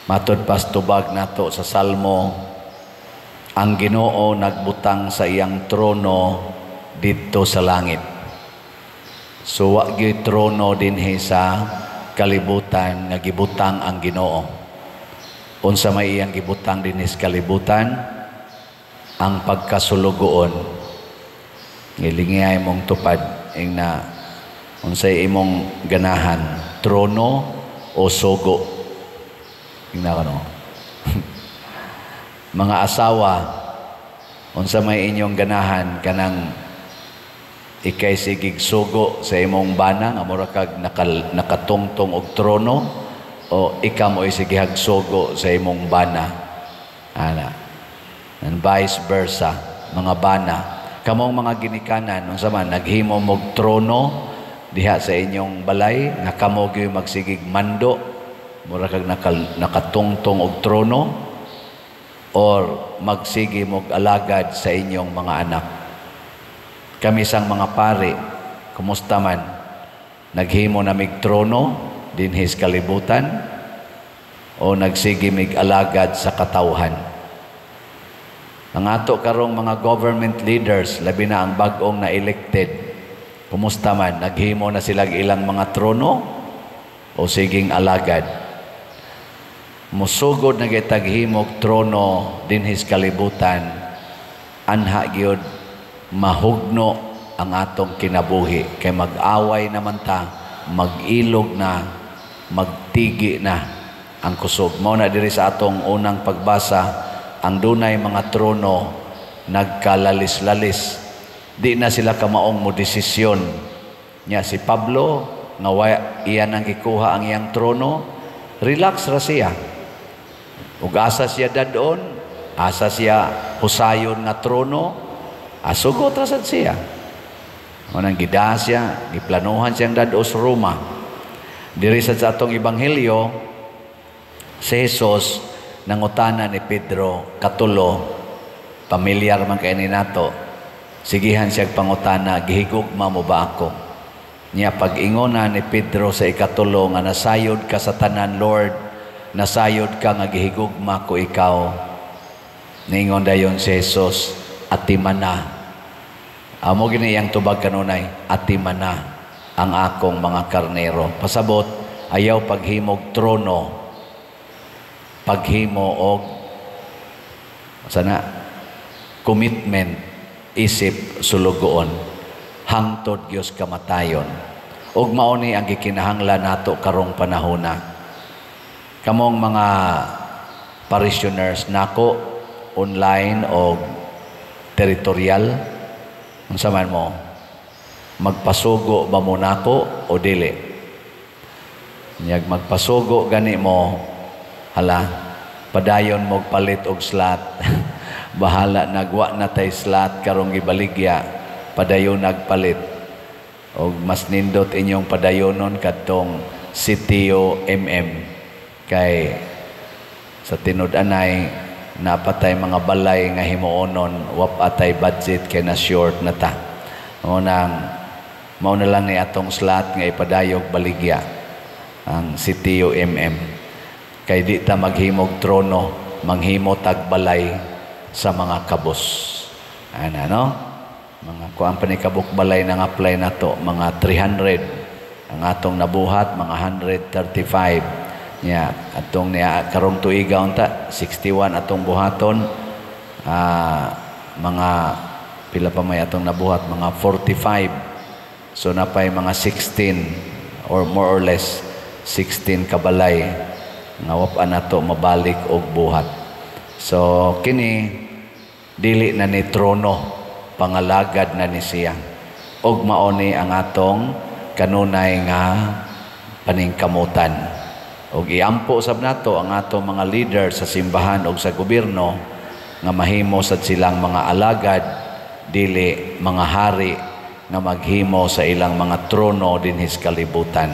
Matud pas tubag nato sa Salmo, ang Ginoo nagbutang sa iyang trono didto sa langit. So wa gyud trono dinhi sa kalibutan nga gibutang ang Ginoo. Unsa may iyang gibutang dinhi sa kalibutan? Ang pagkasulugoon. Ngilingiyay mong tupad ing na unsay imong ganahan, trono o sugo? Ingna ka, no? Mga asawa, unsa may inyong ganahan, kanang ikay sigig sugo sa imong bana nga mura kag nakatungtong og trono, o ikaw mo sigihag sugo sa imong bana, ana? And vice versa, mga bana, kamong mga ginikanan, unsa man, naghimo mog trono diha sa inyong balay nga kamo gyud magsigig mando, mura kag nakatungtong og trono, or magsige mog alagad sa inyong mga anak? Kami sang mga pari, kumusta man? Naghimo na mig trono dinhi sa kalibutan o nagsige mig alagad sa katawhan? Ang ato karong mga government leaders, labi na ang bag-ong na elected, kumusta man? Naghimo na sila ilang mga trono o siging alagad? Musugod na kitag himog trono dinhi sa kalibutan, anha gyud mahugno ang atong kinabuhi kay mag-away naman ta, mag-ilog na, magtigi na ang kusog. Mao na diri sa atong unang pagbasa, ang dunay mga trono nagkalalis-lalis, di na sila kamaong mo desisyon. Nya si Pablo nga wa iyan ang gikuha ang iyang trono, relax ra siya. Ug asa siya dadon, asa siya husayon nga trono, asugot ra sad siya. Unang gidaa siya, giplanuhan siyang dad-o sa Roma. Diri sa atong ebanghelyo, si Jesus nangutana ni Pedro katulo, pamilyar man kay ni nato. Sigihan siya pangutana, "Gihigugma mo ba ako?" Nya pag-ingona ni Pedro sa ikatulo nga "Nasayod ka sa tanan, Lord, nasayod ka nga gihigugma ko ikaw." Ningon dayon si Jesus, "Atimana." Amo gini iyang tubag kanunay, "Atimana ang akong mga karnero." Pasabot, ayaw paghimog trono, paghimo og sana commitment isip sulugoon hangtod Dios kamatayon. Ug mao ni ang gikinahanglan nato karong panahona. Kamong mga parishioners nako online o territorial, unsa man mo, magpasugo ba mo nako o dili? Nyag magpasugo gani mo, hala, padayon mo palit og slot. Bahala nagwa na tay slot karong gibaligya, padayon nagpalit. Og mas nindot inyong padayonon kadtong CTO MM kay sa tinud-anay napatay mga balay nga himuonon, wap atay budget kay na short na ta. Mao nang mao na lang ni atong slot nga ipadayog baligya ang CTO MM kay di ta maghimog trono, manghimo tag balay sa mga kabus ana, no? Mga kuan pa ni kabuk balay nang apply nato, mga 300 ang atong nabuhat, mga 135 nya atong niya karong tuiga unta 61 atong buhaton. Mga pila pa may atong nabuhat, mga 45, so napay mga 16 or more or less 16 kabalay nga wa nato mabalik og buhat. So kini dili na ni trono, pangalagad na ni siya. Og mao ni ang atong kanunay nga paningkamutan. Og iampo sab nato ang atong mga leader sa simbahan og sa gobyerno nga mahimo sad silang mga alagad, dili mga hari nga maghimo sa ilang mga trono dinhi sa kalibutan.